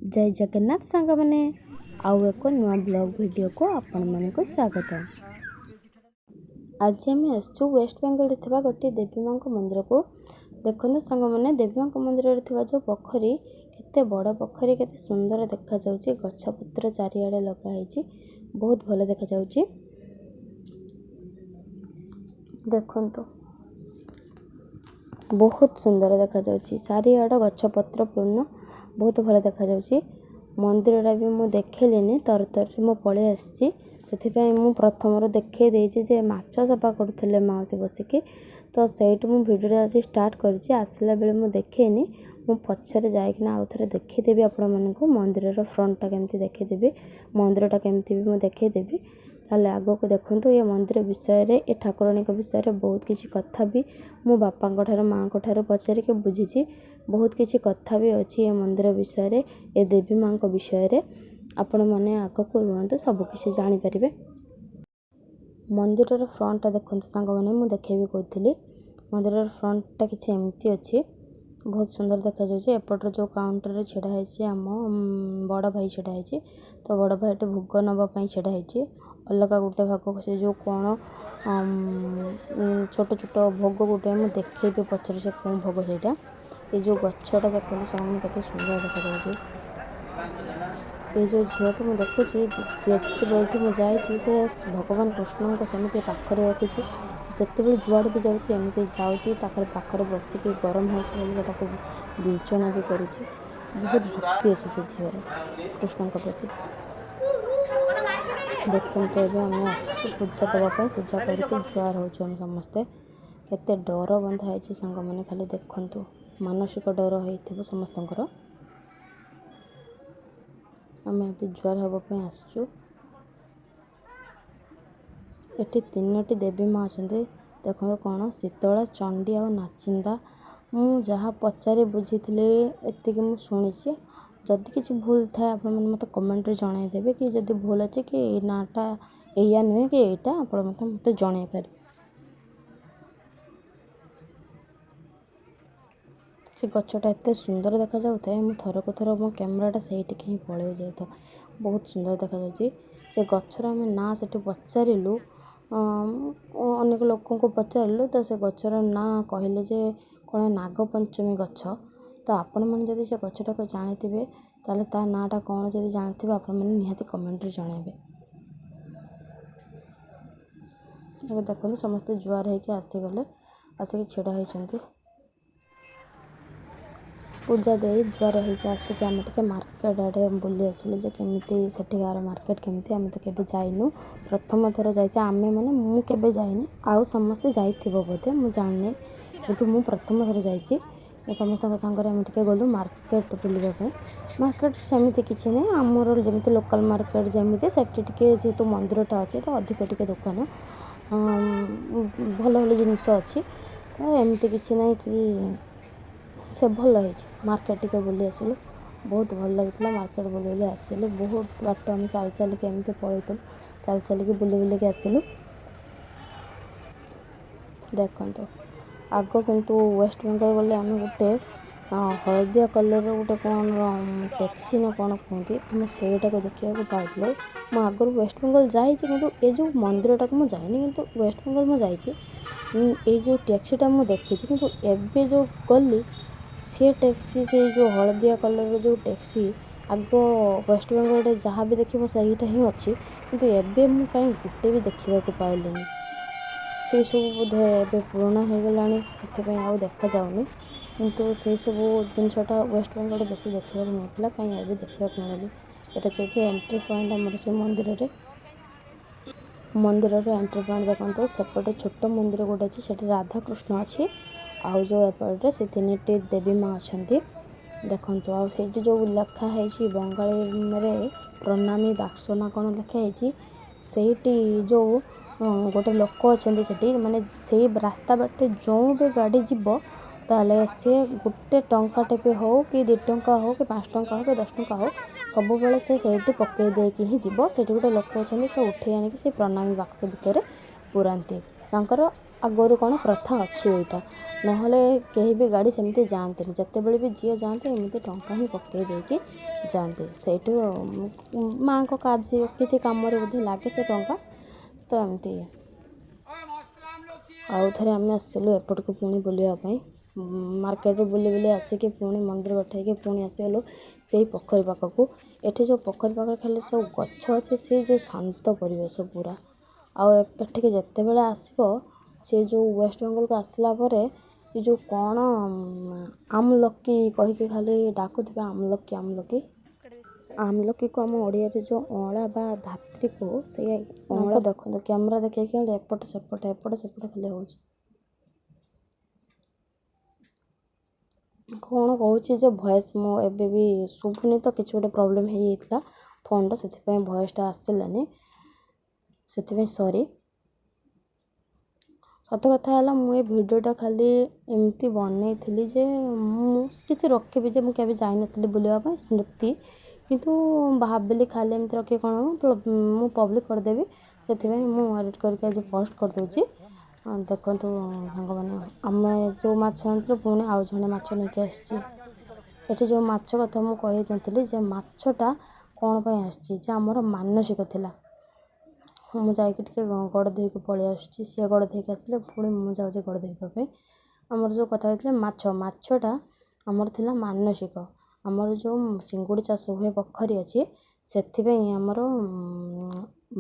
ଜୟ ଜଗନ୍ନାଥ ସାଙ୍ଗମାନେ, ଆଉ ଏକ ନୂଆ ବ୍ଲଗ୍ ଭିଡ଼ିଓକୁ ଆପଣମାନଙ୍କୁ ସ୍ୱାଗତ। ଆଜି ଆମେ ଆସିଛୁ ୱେଷ୍ଟ ବେଙ୍ଗଲରେ ଥିବା ଗୋଟିଏ ଦେବୀ ମାଙ୍କ ମନ୍ଦିରକୁ। ଦେଖନ୍ତୁ ସାଙ୍ଗମାନେ, ଦେବୀ ମାଙ୍କ ମନ୍ଦିରରେ ଥିବା ଯେଉଁ ପୋଖରୀ, କେତେ ବଡ଼ ପୋଖରୀ, କେତେ ସୁନ୍ଦର ଦେଖାଯାଉଛି। ଗଛପତ୍ର ଚାରିଆଡ଼େ ଲଗା ହେଇଛି, ବହୁତ ଭଲ ଦେଖାଯାଉଛି। ଦେଖନ୍ତୁ, ବହୁତ ସୁନ୍ଦର ଦେଖାଯାଉଛି। ଚାରିଆଡ଼ ଗଛପତ୍ର ପୂର୍ଣ୍ଣ, ବହୁତ ଭଲ ଦେଖାଯାଉଛି। ମନ୍ଦିରଟା ବି ମୁଁ ଦେଖିଲିନି, ତରତରରେ ମୁଁ ପଳେଇ ଆସିଛି। ସେଥିପାଇଁ ମୁଁ ପ୍ରଥମରୁ ଦେଖେଇ ଦେଇଛି ଯେ ମାଛ ସଫା କରୁଥିଲେ ମାଉସୀ ବସିକି, ତ ସେଇଠୁ ମୁଁ ଭିଡ଼ିଓଟା ଆଜି ଷ୍ଟାର୍ଟ କରିଛି। ଆସିଲା ବେଳେ ମୁଁ ଦେଖେଇନି, ମୁଁ ପଛରେ ଯାଇକିନା ଆଉ ଥରେ ଦେଖେଇଦେବି ଆପଣମାନଙ୍କୁ। ମନ୍ଦିରର ଫ୍ରଣ୍ଟଟା କେମିତି ଦେଖେଇଦେବି, ମନ୍ଦିରଟା କେମିତି ବି ମୁଁ ଦେଖେଇଦେବି। ତାହେଲେ ଆଗକୁ ଦେଖନ୍ତୁ। ଏ ମନ୍ଦିର ବିଷୟରେ, ଏ ଠାକୁରାଣୀଙ୍କ ବିଷୟରେ ବହୁତ କିଛି କଥା ବି ମୁଁ ବାପାଙ୍କ ଠାରୁ, ମାଆଙ୍କ ଠାରୁ ପଚାରିକି ବୁଝିଛି। ବହୁତ କିଛି କଥା ବି ଅଛି ଏ ମନ୍ଦିର ବିଷୟରେ, ଏ ଦେବୀ ମାଆଙ୍କ ବିଷୟରେ। ଆପଣମାନେ ଆଗକୁ ରୁହନ୍ତୁ, ସବୁକିଛି ଜାଣିପାରିବେ। ମନ୍ଦିରର ଫ୍ରଣ୍ଟଟା ଦେଖନ୍ତୁ ସାଙ୍ଗମାନେ, ମୁଁ ଦେଖେଇବି କହୁଥିଲି। ମନ୍ଦିରର ଫ୍ରଣ୍ଟଟା କିଛି ଏମିତି ଅଛି, ବହୁତ ସୁନ୍ଦର ଦେଖାଯାଉଛି। ଏପଟରେ ଯେଉଁ କାଉଣ୍ଟରରେ ଛିଡ଼ା ହେଇଛି, ଆମ ବଡ଼ ଭାଇ ଛିଡ଼ା ହେଇଛି। ତ ବଡ଼ ଭାଇଟି ଭୋଗ ନେବା ପାଇଁ ଛିଡ଼ା ହେଇଛି। ଅଲଗା ଗୋଟେ ଭାଗ ସେ ଯେଉଁ କ'ଣ ଛୋଟ ଛୋଟ ଭୋଗ ଗୋଟେ, ମୁଁ ଦେଖେଇବି ପଛରେ ସେ କେଉଁ ଭୋଗ ସେଇଟା। ଏ ଯେଉଁ ଗଛଟା ଦେଖନ୍ତୁ ସାଙ୍ଗମାନେ, କେତେ ସୁନ୍ଦର ଦେଖାଯାଉଛି। ଏଇ ଯେଉଁ ଝିଅକୁ ମୁଁ ଦେଖୁଛି, ଯେତେବେଳଠୁ ମୁଁ ଯାଇଛି, ସେ ଭଗବାନ କୃଷ୍ଣଙ୍କ ସେମିତି ପାଖରେ ରଖିଛି। ଯେତେବେଳେ ଯୁଆଡ଼େ ବି ଯାଉଛି, ଏମିତି ଯାଉଛି, ତାଙ୍କର ପାଖରେ ବସିକି ଗରମ ହେଉଛି ବୋଲି ତାକୁ ବିଞ୍ଚଣା ବି କରୁଛି। ବହୁତ ଭକ୍ତି ଅଛି ସେ ଝିଅର କୃଷ୍ଣଙ୍କ ପ୍ରତି। ଦେଖନ୍ତୁ, ଏବେ ଆମେ ଆସିଛୁ ପୂଜା ଦେବା ପାଇଁ। ପୂଜା କରିକି ଜୁହାର ହେଉଛୁ ଆମେ ସମସ୍ତେ। କେତେ ଡୋର ବନ୍ଧା ହେଇଛି ସାଙ୍ଗମାନେ, ଖାଲି ଦେଖନ୍ତୁ। ମାନସିକ ଡୋର ହେଇଥିବ ସମସ୍ତଙ୍କର। ଆମେ ଏବେ ଜୁହାର ହେବା ପାଇଁ ଆସିଛୁ। ଏଠି ତିନୋଟି ଦେବୀ ମା ଅଛନ୍ତି। ଦେଖନ୍ତୁ, କ'ଣ ଶୀତଳା, ଚଣ୍ଡୀ ଆଉ ନାଚିନ୍ଦା। ମୁଁ ଯାହା ପଚାରି ବୁଝିଥିଲି, ଏତିକି ମୁଁ ଶୁଣିଛି। ଯଦି କିଛି ଭୁଲ ଥାଏ, ଆପଣମାନେ ମୋତେ କମେଣ୍ଟରେ ଜଣାଇଦେବେ କି ଯଦି ଭୁଲ ଅଛି କି ଏଇ ନାଁଟା ଏଇଆ ନୁହେଁ କି ଏଇଟା, ଆପଣ ମୋତେ ମୋତେ ଜଣାଇ ପାରିବେ। ସେ ଗଛଟା ଏତେ ସୁନ୍ଦର ଦେଖାଯାଉଥାଏ, ମୁଁ ଥରକୁ ଥର ମୋ କ୍ୟାମେରାଟା ସେଇଠିକି ହିଁ ପଳେଇ ଯାଇଥାଏ। ବହୁତ ସୁନ୍ଦର ଦେଖାଯାଉଛି ସେ ଗଛର। ଆମେ ନାଁ ସେଠି ପଚାରିଲୁ, ଅନେକ ଲୋକଙ୍କୁ ପଚାରିଲୁ, ତ ସେ ଗଛର ନାଁ କହିଲେ ଯେ କ'ଣ ନାଗପଞ୍ଚମୀ ଗଛ। ତ ଆପଣମାନେ ଯଦି ସେ ଗଛଟାକୁ ଜାଣିଥିବେ, ତାହେଲେ ତା ନାଁଟା କ'ଣ ଯଦି ଜାଣିଥିବେ, ଆପଣମାନେ ନିହାତି କମେଣ୍ଟରେ ଜଣାଇବେ। ଏବେ ଦେଖନ୍ତୁ, ସମସ୍ତେ ଜୁହାର ହେଇକି ଆସିଗଲେ, ଆସିକି ଛିଡ଼ା ହେଇଛନ୍ତି। ପୂଜା ଦେଇ ଜୁହାର ହେଇକି ଆସିକି ଆମେ ଟିକେ ମାର୍କେଟ ଆଡ଼େ ବୁଲି ଆସିଲୁ ଯେ କେମିତି ସେଠିକାର ମାର୍କେଟ କେମିତି। ଆମେ ତ କେବେ ଯାଇନୁ, ପ୍ରଥମ ଥର ଯାଇଛେ ଆମେ। ମାନେ ମୁଁ କେବେ ଯାଇନି, ଆଉ ସମସ୍ତେ ଯାଇଥିବ ବୋଧେ, ମୁଁ ଜାଣିନି, କିନ୍ତୁ ମୁଁ ପ୍ରଥମ ଥର ଯାଇଛି। ସମସ୍ତଙ୍କ ସାଙ୍ଗରେ ଆମେ ଟିକେ ଗଲୁ ମାର୍କେଟ ବୁଲିବା ପାଇଁ। ମାର୍କେଟ ସେମିତି କିଛି ନାହିଁ, ଆମର ଯେମିତି ଲୋକାଲ୍ ମାର୍କେଟ ଯେମିତି। ସେଠି ଟିକେ ଯେହେତୁ ମନ୍ଦିରଟା ଅଛି, ତ ଅଧିକ ଟିକେ ଦୋକାନ, ଭଲ ଭଲ ଜିନିଷ ଅଛି। ତ ଏମିତି କିଛି ନାହିଁ କି ସେ ଭଲ ହେଇଛି। ମାର୍କେଟ ଟିକେ ବୁଲି ଆସିଲୁ, ବହୁତ ଭଲ ଲାଗିଥିଲା। ମାର୍କେଟ ବୁଲି ବୁଲି ଆସିଲୁ, ବହୁତ ବାଟ ଆମେ ଚାଲି ଚାଲିକି ଏମିତି ପଳେଇଥିଲୁ। ଚାଲି ଚାଲିକି ବୁଲି ବୁଲିକି ଆସିଲୁ। ଦେଖନ୍ତୁ ଆଗ, କିନ୍ତୁ ୱେଷ୍ଟ ବେଙ୍ଗଲ ଗଲେ ଆମେ ଗୋଟେ ହଳଦିଆ କଲର୍ର ଗୋଟେ କ'ଣ ଟ୍ୟାକ୍ସି ନା କ'ଣ କୁହନ୍ତି, ଆମେ ସେଇଟାକୁ ଦେଖିବାକୁ ପାଇଥିଲୁ। ମୁଁ ଆଗରୁ ୱେଷ୍ଟ ବେଙ୍ଗଲ ଯାଇଛି, କିନ୍ତୁ ଏ ଯେଉଁ ମନ୍ଦିରଟାକୁ ମୁଁ ଯାଇନି। କିନ୍ତୁ ୱେଷ୍ଟ ବେଙ୍ଗଲ ମୁଁ ଯାଇଛି, ଏଇ ଯେଉଁ ଟ୍ୟାକ୍ସିଟା ମୁଁ ଦେଖିଛି। କିନ୍ତୁ ଏବେ ଯେଉଁ ଗଲି, ସେ ଟ୍ୟାକ୍ସି, ସେଇ ଯେଉଁ ହଳଦିଆ କଲର୍ର ଯେଉଁ ଟ୍ୟାକ୍ସି, ଆଗ ୱେଷ୍ଟ ବେଙ୍ଗଲରେ ଯାହା ବି ଦେଖିବ ସେଇଟା ହିଁ ଅଛି। କିନ୍ତୁ ଏବେ ମୁଁ କାହିଁ ଗୋଟେ ବି ଦେଖିବାକୁ ପାଇଲିନି। ସେସବୁ ବୋଧେ ଏବେ ପୁରୁଣା ହେଇଗଲାଣି, ସେଥିପାଇଁ ଆଉ ଦେଖାଯାଉନି। କିନ୍ତୁ ସେଇ ସବୁ ଜିନିଷଟା ୱେଷ୍ଟ ବେଙ୍ଗଲରେ ବେଶୀ ଦେଖିବାକୁ ମିଳୁଥିଲା, କାହିଁ ଏବେ ଦେଖିବାକୁ ମିଳୁନି। ଏଇଟା ଯଦି ଏଣ୍ଟ୍ରି ପଏଣ୍ଟ ଆମର ସେ ମନ୍ଦିରରେ, ମନ୍ଦିରର ଏଣ୍ଟ୍ରି ପଏଣ୍ଟ ଦେଖନ୍ତୁ। ସେପଟେ ଛୋଟ ମନ୍ଦିର ଗୋଟେ ଅଛି, ସେଠି ରାଧାକୃଷ୍ଣ ଅଛି। ଆଉ ଯେଉଁ ଏପଟରେ ସେ ତିନିଟି ଦେବୀ ମା ଅଛନ୍ତି, ଦେଖନ୍ତୁ। ଆଉ ସେଇଠି ଯେଉଁ ଲେଖା ହେଇଛି ବଙ୍ଗାଳୀରେ ପ୍ରଣାମୀ ବାକ୍ସ ନା କ'ଣ ଲେଖା ହେଇଛି, ସେଇଠି ଯେଉଁ ଗୋଟେ ଲୋକ ଅଛନ୍ତି ସେଠି, ମାନେ ସେଇ ରାସ୍ତା ବାଟେ ଯେଉଁ ବି ଗାଡ଼ି ଯିବ, ତାହେଲେ ସେ ଗୋଟେ ଟଙ୍କାଟେ ବି ହଉ କି 2 ଟଙ୍କା ହଉ କି 5 ଟଙ୍କା ହଉ କି 10 ଟଙ୍କା ହଉ, ସବୁବେଳେ ସେ ସେଇଠି ପକେଇ ଦେଇକି ହିଁ ଯିବ। ସେଇଠି ଗୋଟେ ଲୋକ ଅଛନ୍ତି, ସେ ଉଠେଇ ଆଣିକି ସେଇ ପ୍ରଣାମୀ ବାକ୍ସ ଭିତରେ ପୁରାନ୍ତି। ତାଙ୍କର ଆଗରୁ କ'ଣ ପ୍ରଥା ଅଛି ଏଇଟା। ନହେଲେ କେହି ବି ଗାଡ଼ି ସେମିତି ଯାଆନ୍ତିନି। ଯେତେବେଳେ ବି ଯିଏ ଯାଆନ୍ତି, ଏମିତି ଟଙ୍କା ହିଁ ପକେଇ ଦେଇକି ଯାଆନ୍ତି। ସେଇଠୁ ମାଆଙ୍କ କାର୍ଯ୍ୟ କିଛି କାମରେ ବୋଧେ ଲାଗେ ସେ ଟଙ୍କା। ତ ଏମିତି ଆଉ ଥରେ ଆମେ ଆସିଲୁ ଏପଟକୁ ପୁଣି ବୁଲିବା ପାଇଁ। ମାର୍କେଟରୁ ବୁଲି ବୁଲି ଆସିକି ପୁଣି ମନ୍ଦିର ବାଟ ହେଇକି ପୁଣି ଆସିଗଲୁ ସେଇ ପୋଖରୀ ପାଖକୁ। ଏଠି ଯେଉଁ ପୋଖରୀ ପାଖରେ ଖାଲି ସବୁ ଗଛ ଅଛି, ସେ ଯେଉଁ ଶାନ୍ତ ପରିବେଶ ପୁରା। ଆଉ ଏଠିକି ଯେତେବେଳେ ଆସିବ, ସେ ଯେଉଁ ୱେଷ୍ଟବେଙ୍ଗଲକୁ ଆସିଲା ପରେ ଏ ଯେଉଁ କ'ଣ ଆମଲକି କହିକି ଖାଲି ଡାକୁଥିବେ, ଆମଲକି ଆମଲକି। ଆମଲକିକୁ ଆମ ଓଡ଼ିଆରେ ଯେଉଁ ଅଁଳା ବା ଧାତ୍ରୀ କହୁ, ସେଇ ଅଁଳା। ଦେଖନ୍ତୁ, କ୍ୟାମେରା ଦେଖେଇକି ଏପଟ ସେପଟ ଏପଟ ସେପଟ ଖାଲି ହେଉଛି। କ'ଣ କହୁଛି ଯେ ଭଏସ୍ ମୁଁ ଏବେ ବି ଶୁଭୁନି। ତ କିଛି ଗୋଟେ ପ୍ରୋବ୍ଲେମ୍ ହେଇଯାଇଥିଲା ଫୋନ୍ର, ସେଥିପାଇଁ ଭଏସ୍ଟା ଆସିଲାନି, ସେଥିପାଇଁ ସରି। ସତ କଥା ହେଲା, ମୁଁ ଏ ଭିଡ଼ିଓଟା ଖାଲି ଏମିତି ବନେଇଥିଲି ଯେ ମୁଁ କିଛି ରଖିବି ଯେ ମୁଁ କେବେ ଯାଇନଥିଲି ବୁଲିବା ପାଇଁ, ସ୍ମୃତି। କିନ୍ତୁ ଭାବିଲି ଖାଲି ଏମିତି ରଖିକି କ'ଣ ହେବ, ମୁଁ ପବ୍ଲିକ୍ କରିଦେବି। ସେଥିପାଇଁ ମୁଁ ଏଡ଼ିଟ୍ କରିକି ଆଜି ପୋଷ୍ଟ କରିଦେଉଛି। ଦେଖନ୍ତୁ ସାଙ୍ଗମାନେ, ଆମେ ଯେଉଁ ମାଛ ଆଣିଥିଲୁ, ପୁଣି ଆଉ ଜଣେ ମାଛ ନେଇକି ଆସିଛି ଏଠି। ଯେଉଁ ମାଛ କଥା ମୁଁ କହିନଥିଲି ଯେ ମାଛଟା କ'ଣ ପାଇଁ ଆସିଛି, ଯେ ଆମର ମାନସିକ ଥିଲା। ମୁଁ ଯାଇକି ଟିକେ ଗୋଡ଼ ଧୋଇକି ପଳେଇ ଆସୁଛି। ସିଏ ଗୋଡ଼ ଧୋଇକି ଆସିଲେ ପୁଣି ମୁଁ ଯାଉଛି ଗୋଡ଼ ଧୋଇବା ପାଇଁ। ଆମର ଯେଉଁ କଥା ହେଇଥିଲେ ମାଛ, ମାଛଟା ଆମର ଥିଲା ମାନସିକ। ଆମର ଯେଉଁ ଚିଙ୍ଗୁଡ଼ି ଚାଷ ହୁଏ, ପୋଖରୀ ଅଛି, ସେଥିପାଇଁ ଆମର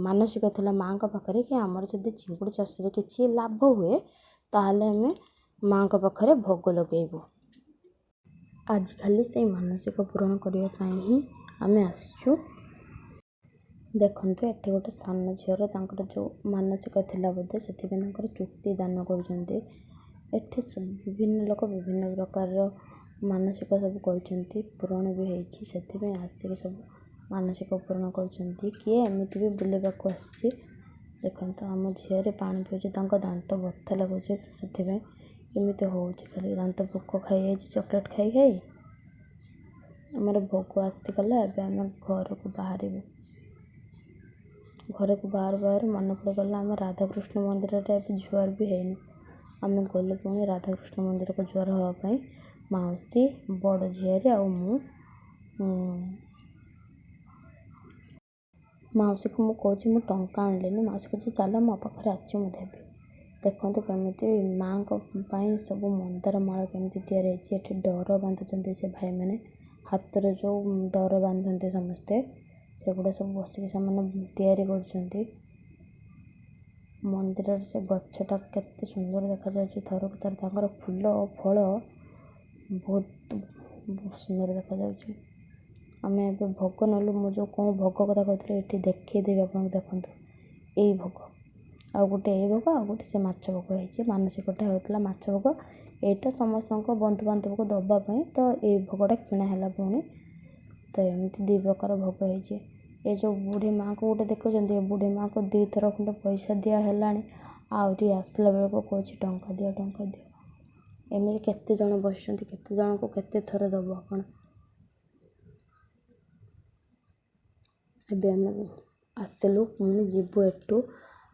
ମାନସିକ ଥିଲା ମାଆଙ୍କ ପାଖରେ କି ଆମର ଯଦି ଚିଙ୍ଗୁଡ଼ି ଚାଷରେ କିଛି ଲାଭ ହୁଏ, ତାହେଲେ ଆମେ ମାଆଙ୍କ ପାଖରେ ଭୋଗ ଲଗାଇବୁ। ଆଜି ଖାଲି ସେଇ ମାନସିକ ପୂରଣ କରିବା ପାଇଁ ହିଁ ଆମେ ଆସିଛୁ। ଦେଖନ୍ତୁ, ଏଠି ଗୋଟେ ସାନ ଝିଅର ତାଙ୍କର ଯେଉଁ ମାନସିକ ଥିଲା ବୋଧେ, ସେଥିପାଇଁ ତାଙ୍କର ଚୁଟି ଦାନ କରୁଛନ୍ତି। ଏଠି ବିଭିନ୍ନ ଲୋକ ବିଭିନ୍ନ ପ୍ରକାରର ମାନସିକ ସବୁ କରୁଛନ୍ତି, ପୂରଣ ବି ହେଇଛି। ସେଥିପାଇଁ ଆସିକି ସବୁ ମାନସିକ ପୂରଣ କରୁଛନ୍ତି। କିଏ ଏମିତି ବି ବୁଲିବାକୁ ଆସିଛି। ଦେଖନ୍ତୁ, ଆମ ଝିଅରେ ପାଣି ପିଉଛି, ତାଙ୍କ ଦାନ୍ତ ବଥା ଲାଗୁଛି, ସେଥିପାଇଁ ଏମିତି ହେଉଛି। ଖାଲି ଦାନ୍ତ ପୋକ ଖାଇଯାଇଛି ଚକୋଲେଟ୍ ଖାଇ ଖାଇ। ଆମର ଭୋଗ ଆସିଗଲା, ଏବେ ଆମେ ଘରକୁ ବାହାରିବୁ। ଘରକୁ ବାହାରୁ ବାହାରୁ ମନେ ପଡ଼ିଗଲା, ଆମ ରାଧାକୃଷ୍ଣ ମନ୍ଦିରରେ ଏବେ ଜୁହାର ବି ହେଇନୁ। ଆମେ ଗଲୁ ପୁଣି ରାଧାକୃଷ୍ଣ ମନ୍ଦିରକୁ ଜୁହାର ହେବା ପାଇଁ, ମାଉସୀ, ବଡ଼ ଝିଆରୀ ଆଉ ମୁଁ। ମାଉସୀକୁ ମୁଁ କହୁଛି, ମୁଁ ଟଙ୍କା ଆଣିଲିନି। ମାଉସୀ କହୁଛି, ଚାଲ, ମୋ ପାଖରେ ଅଛି, ମୁଁ ଦେବି। ଦେଖନ୍ତୁ କେମିତି ମାଆଙ୍କ ପାଇଁ ସବୁ ମନ୍ଦାର ମାଳ କେମିତି ତିଆରି ହେଇଛି। ଏଠି ଡୋର ବାନ୍ଧୁଛନ୍ତି ସେ ଭାଇମାନେ, ହାତରେ ଯେଉଁ ଡୋର ବାନ୍ଧନ୍ତି ସମସ୍ତେ, ସେଗୁଡ଼ା ସବୁ ବସିକି ସେମାନେ ତିଆରି କରୁଛନ୍ତି। ମନ୍ଦିରରେ ସେ ଗଛଟା କେତେ ସୁନ୍ଦର ଦେଖାଯାଉଛି। ଥରକୁ ଥର ତାଙ୍କର ଫୁଲ ଓ ଫଳ ବହୁତ ସୁନ୍ଦର ଦେଖାଯାଉଛି। ଆମେ ଏବେ ଭୋଗ ନେଲୁ। ମୁଁ ଯେଉଁ କେଉଁ ଭୋଗ କଥା କହୁଥିଲି, ଏଇଠି ଦେଖେଇଦେବି ଆପଣଙ୍କୁ। ଦେଖନ୍ତୁ, ଏଇ ଭୋଗ ଆଉ ଗୋଟେ, ଏଇ ଭୋଗ ଆଉ ଗୋଟେ ସେ ମାଛ ଭୋଗ ହେଇଛି। ମାନସିକଟା ହେଉଥିଲା ମାଛ ଭୋଗ, ଏଇଟା ସମସ୍ତଙ୍କ ବନ୍ଧୁବାନ୍ଧବକୁ ଦେବା ପାଇଁ, ତ ଏଇ ଭୋଗଟା କିଣା ହେଲା ପୁଣି। ତ ଏମିତି ଦୁଇ ପ୍ରକାର ଭୋଗ ହେଇଛି। ଏ ଯେଉଁ ବୁଢ଼ୀ ମାଆଙ୍କୁ ଗୋଟେ ଦେଖୁଛନ୍ତି, ଏ ବୁଢ଼ୀ ମାଆକୁ ଦୁଇଥର ଖଣ୍ଡେ ପଇସା ଦିଆ ହେଲାଣି, ଆହୁରି ଆସିଲା ବେଳକୁ କହୁଛି ଟଙ୍କା ଦିଅ, ଟଙ୍କା ଦିଅ। ଏମିତି କେତେ ଜଣ ବସିଛନ୍ତି, କେତେ ଜଣଙ୍କୁ କେତେ ଥର ଦେବ ଆପଣ? ଏବେ ଆମେ ଆସିଲୁ, ପୁଣି ଯିବୁ। ଏଠୁ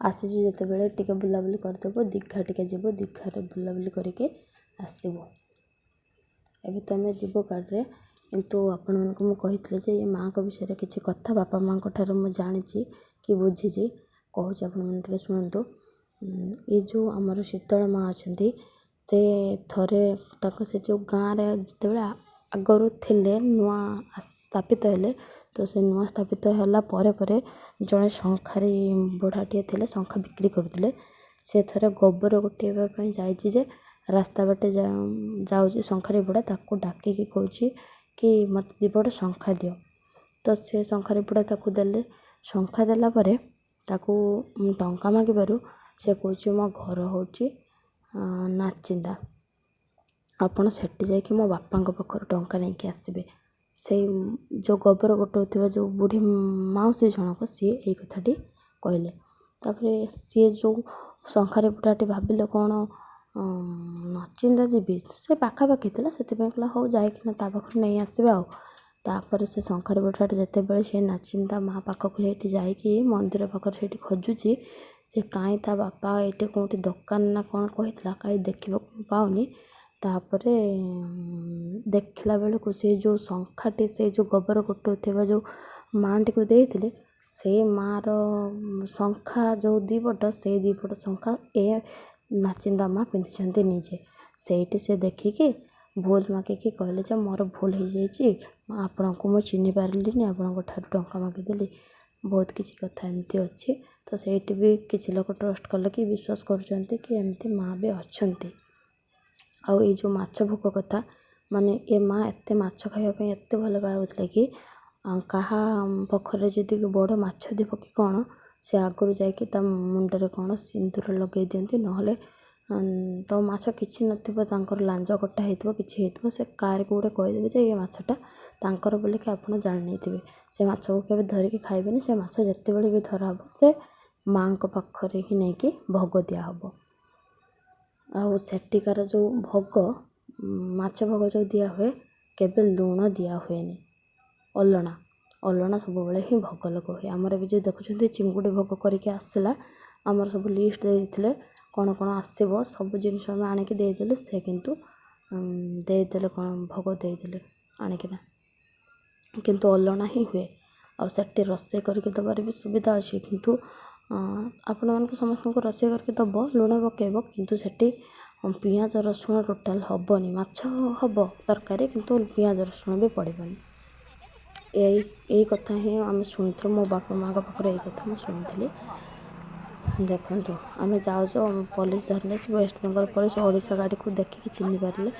ଆସିଛୁ ଯେତେବେଳେ ଟିକେ ବୁଲାବୁଲି କରିଦେବୁ। ଦୀଘା ଟିକେ ଯିବୁ, ଦୀଘାରେ ବୁଲାବୁଲି କରିକି ଆସିବୁ। ଏବେ ତ ଆମେ ଯିବୁ ଗାଡ଼ିରେ, କିନ୍ତୁ ଆପଣମାନଙ୍କୁ ମୁଁ କହିଥିଲି ଯେ ଏ ମାଆଙ୍କ ବିଷୟରେ କିଛି କଥା ବାପା ମାଆଙ୍କ ଠାରୁ ମୁଁ ଜାଣିଛି କି ବୁଝିଛି, କହୁଛି, ଆପଣମାନେ ଟିକେ ଶୁଣନ୍ତୁ। ଏ ଯେଉଁ ଆମର ଶୀତଳ ମା ଅଛନ୍ତି, ସେ ଥରେ ତାଙ୍କ ସେ ଯେଉଁ ଗାଁରେ ଯେତେବେଳେ ଆଗରୁ ଥିଲେ, ନୂଆ ସ୍ଥାପିତ ହେଲେ, ତ ସେ ନୂଆ ସ୍ଥାପିତ ହେଲା ପରେ ପରେ ଜଣେ ଶଙ୍ଖାରି ବୁଢ଼ାଟିଏ ଥିଲେ, ଶଙ୍ଖା ବିକ୍ରି କରୁଥିଲେ। ସେ ଥରେ ଗୋବର ଗୋଟେଇବା ପାଇଁ ଯାଇଛି ଯେ ରାସ୍ତା ବାଟେ ଯାଉଛି ଶଙ୍ଖାରି ବୁଢ଼ା, ତାକୁ ଡାକିକି କହୁଛି କି ମୋତେ ଦୁଇ ପଟ ଶଙ୍ଖା ଦିଅ। ତ ସେ ଶଙ୍ଖାରି ବୁଢ଼ା ତାକୁ ଦେଲେ। ଶଙ୍ଖା ଦେଲା ପରେ ତାକୁ ଟଙ୍କା ମାଗିବାରୁ ସେ କହୁଛି, ମୋ ଘର ହେଉଛି ନାଚିନ୍ଦା, ଆପଣ ସେଠି ଯାଇକି ମୋ ବାପାଙ୍କ ପାଖରୁ ଟଙ୍କା ନେଇକି ଆସିବେ। ସେଇ ଯେଉଁ ଗୋବର ଗୋଟାଉଥିବା ଯେଉଁ ବୁଢ଼ୀ ମାଉସୀ ଜଣକ, ସିଏ ଏଇ କଥାଟି କହିଲେ। ତାପରେ ସିଏ ଯେଉଁ ଶଙ୍ଖାରି ବୁଢ଼ାଟି ଭାବିଲେ, କ'ଣ ନଚିନ୍ଦା ଯିବି? ସେ ପାଖାପାଖି ଥିଲା, ସେଥିପାଇଁ କହିଲା, ହଉ, ଯାଇକିନା ତା ପାଖରୁ ନେଇ ଆସିବା। ଆଉ ତାପରେ ସେ ଶଙ୍ଖାରି ବୁଢ଼ାଟି ଯେତେବେଳେ ସେ ନାଚିନ୍ଦା ମା ପାଖକୁ ସେଇଠି ଯାଇକି ମନ୍ଦିର ପାଖରେ ସେଇଠି ଖୋଜୁଛି ଯେ କାଇଁ ତା ବାପା ଏଇଠି କେଉଁଠି ଦୋକାନ ନା କ'ଣ କହିଥିଲା, କାଇଁ ଦେଖିବାକୁ ମୁଁ ପାଉନି। ତାପରେ ଦେଖିଲା ବେଳକୁ ସେ ଯେଉଁ ଶଙ୍ଖାଟି, ସେ ଯେଉଁ ଗୋବର ଗୋଟାଉଥିବା ଯେଉଁ ମାଆଟିକୁ ଦେଇଥିଲେ, ସେ ମାଆର ଶଙ୍ଖା ଯେଉଁ ଦୁଇପଟ, ସେଇ ଦୁଇପଟ ଶଙ୍ଖା ଏ ନାଚିନ୍ଦା ମା' ପିନ୍ଧିଛନ୍ତି ନିଜେ। ସେଇଠି ସେ ଦେଖିକି ଭୁଲ ମାଗିକି କହିଲେ ଯେ ମୋର ଭୁଲ ହେଇଯାଇଛି, ଆପଣଙ୍କୁ ମୁଁ ଚିହ୍ନି ପାରିଲିନି, ଆପଣଙ୍କ ଠାରୁ ଟଙ୍କା ମାଗିଦେଲି, ବହୁତ କିଛି କଥା ଏମିତି ଅଛି। ତ ସେଇଠି ବି କିଛି ଲୋକ ଟ୍ରଷ୍ଟ କଲେ କି ବିଶ୍ୱାସ କରୁଛନ୍ତି କି ଏମିତି ମା' ବି ଅଛନ୍ତି। ଆଉ ଏଇ ଯେଉଁ ମାଛ ଭୋଗ କଥା, ମାନେ ଏ ମା' ଏତେ ମାଛ ଖାଇବା ପାଇଁ ଏତେ ଭଲ ପାଉଥିଲେ କି କାହା ପୋଖରୀରେ ଯଦି ବଡ଼ ମାଛ ଥିବ କି କ'ଣ, ସେ ଆଗରୁ ଯାଇକି ତା ମୁଣ୍ଡରେ କ'ଣ ସିନ୍ଦୁର ଲଗାଇ ଦିଅନ୍ତି। ନହେଲେ ତ ମାଛ କିଛି ନଥିବ, ତାଙ୍କର ଲାଞ୍ଜ କଟା ହେଇଥିବ, କିଛି ହେଇଥିବ, ସେ କାହାରିକୁ ଗୋଟେ କହିଦେବେ ଯେ ଏ ମାଛଟା ତାଙ୍କର ବୋଲିକି ଆପଣ ଜାଣି ନେଇଥିବେ। ସେ ମାଛକୁ କେବେ ଧରିକି ଖାଇବେନି। ସେ ମାଛ ଯେତେବେଳେ ବି ଧରା ହେବ, ସେ ମାଆଙ୍କ ପାଖରେ ହିଁ ନେଇକି ଭୋଗ ଦିଆହେବ। ଆଉ ସେଠିକାର ଯେଉଁ ଭୋଗ, ମାଛ ଭୋଗ ଯେଉଁ ଦିଆହୁଏ, କେବେ ଲୁଣ ଦିଆ ହୁଏନି। ଅଲଣା ଅଲଣା ସବୁବେଳେ ହିଁ ଭୋଗ ଲଗା ହୁଏ। ଆମର ଏବେ ଯେଉଁ ଦେଖୁଛନ୍ତି ଚିଙ୍ଗୁଡ଼ି ଭୋଗ କରିକି ଆସିଲା, ଆମର ସବୁ ଲିଷ୍ଟ ଦେଇଥିଲେ କ'ଣ କ'ଣ ଆସିବ, ସବୁ ଜିନିଷ ଆମେ ଆଣିକି ଦେଇଦେଲୁ। ସେ କିନ୍ତୁ ଦେଇଦେଲେ କ'ଣ ଭୋଗ ଦେଇଦେଲେ ଆଣିକିନା, କିନ୍ତୁ ଅଲଣା ହିଁ ହୁଏ। ଆଉ ସେଠି ରୋଷେଇ କରିକି ଦେବାର ବି ସୁବିଧା ଅଛି, କିନ୍ତୁ ଆପଣମାନଙ୍କୁ ସମସ୍ତଙ୍କୁ ରୋଷେଇ କରିକି ଦେବ, ଲୁଣ ପକାଇବ, କିନ୍ତୁ ସେଠି ପିଆଜ ରସୁଣ ଟୋଟାଲ୍ ହେବନି। ମାଛ ହେବ ତରକାରୀ, କିନ୍ତୁ ପିଆଜ ରସୁଣ ବି ପଡ଼ିବନି। ଏଇ କଥା ହିଁ ଆମେ ଶୁଣିଥିଲୁ, ମୋ ବାପା ମାଆଙ୍କ ପାଖରୁ ଏଇ କଥା ମୁଁ ଶୁଣିଥିଲି। ଦେଖନ୍ତୁ, ଆମେ ଯାଉଛୁ, ପୋଲିସ ଧରିଲେ। ସେ ୱେଷ୍ଟବେଙ୍ଗଲ ପୋଲିସ ଓଡ଼ିଶା ଗାଡ଼ିକୁ ଦେଖିକି ଚିହ୍ନି ପାରିଲେ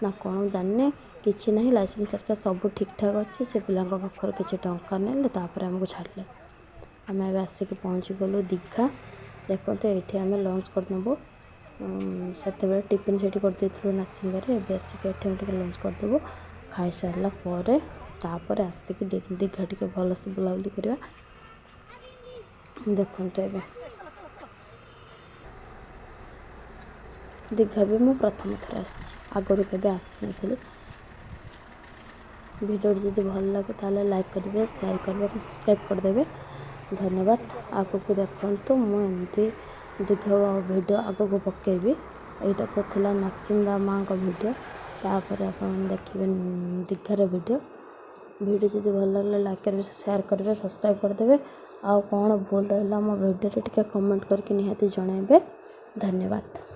ନା କ'ଣ ଜାଣିନି। କିଛି ନାହିଁ, ଲାଇସେନ୍ସ ହେରିକା ସବୁ ଠିକ୍ଠାକ୍ ଅଛି। ସେ ପିଲାଙ୍କ ପାଖରୁ କିଛି ଟଙ୍କା ନେଲେ, ତାପରେ ଆମକୁ ଛାଡ଼ିଲେ। ଆମେ ଏବେ ଆସିକି ପହଞ୍ଚିଗଲୁ ଦୀଘା। ଦେଖନ୍ତୁ, ଏଇଠି ଆମେ ଲଞ୍ଚ କରିନେବୁ। ସେତେବେଳେ ଟିଫିନ୍ ସେଠି କରିଦେଇଥିଲୁ ନାଚିନ୍ଦାରେ। ଏବେ ଆସିକି ଏଠି ଆମେ ଟିକେ ଲଞ୍ଚ କରିଦେବୁ। ଖାଇସାରିଲା ପରେ ତାପରେ ଆସିକି ଦୀଘା ଟିକେ ଭଲସେ ବୁଲାବୁଲି କରିବା। ଦେଖନ୍ତୁ, ଏବେ ଦୀଘା ବି ମୁଁ ପ୍ରଥମ ଥର ଆସିଛି, ଆଗରୁ କେବେ ଆସିନଥିଲି। ଭିଡ଼ିଓଟି ଯଦି ଭଲ ଲାଗେ, ତାହେଲେ ଲାଇକ୍ କରିବେ, ସେୟାର କରିବେ ଏବଂ ସବସ୍କ୍ରାଇବ୍ କରିଦେବେ। ଧନ୍ୟବାଦ। ଆଗକୁ ଦେଖନ୍ତୁ, ମୁଁ ଏମିତି ଦୀଘା ଭିଡ଼ିଓ ଆଗକୁ ପକାଇବି। ଏଇଟା ତ ଥିଲା ନାଚିନ୍ଦା ମାଆଙ୍କ ଭିଡ଼ିଓ, ତାପରେ ଆପଣ ଦେଖିବେ ଦୀଘାର ଭିଡ଼ିଓ। ଭିଡ଼ିଓ ଯଦି ଭଲ ଲାଗିଲା, ଲାଇକ୍ କରିବେ, ସେୟାର କରିବେ, ସବସ୍କ୍ରାଇବ୍ କରିଦେବେ। ଆଉ କ'ଣ ଭୁଲ ରହିଲା ମୋ ଭିଡ଼ିଓରେ, ଟିକେ କମେଣ୍ଟ କରିକି ନିହାତି ଜଣାଇବେ। ଧନ୍ୟବାଦ।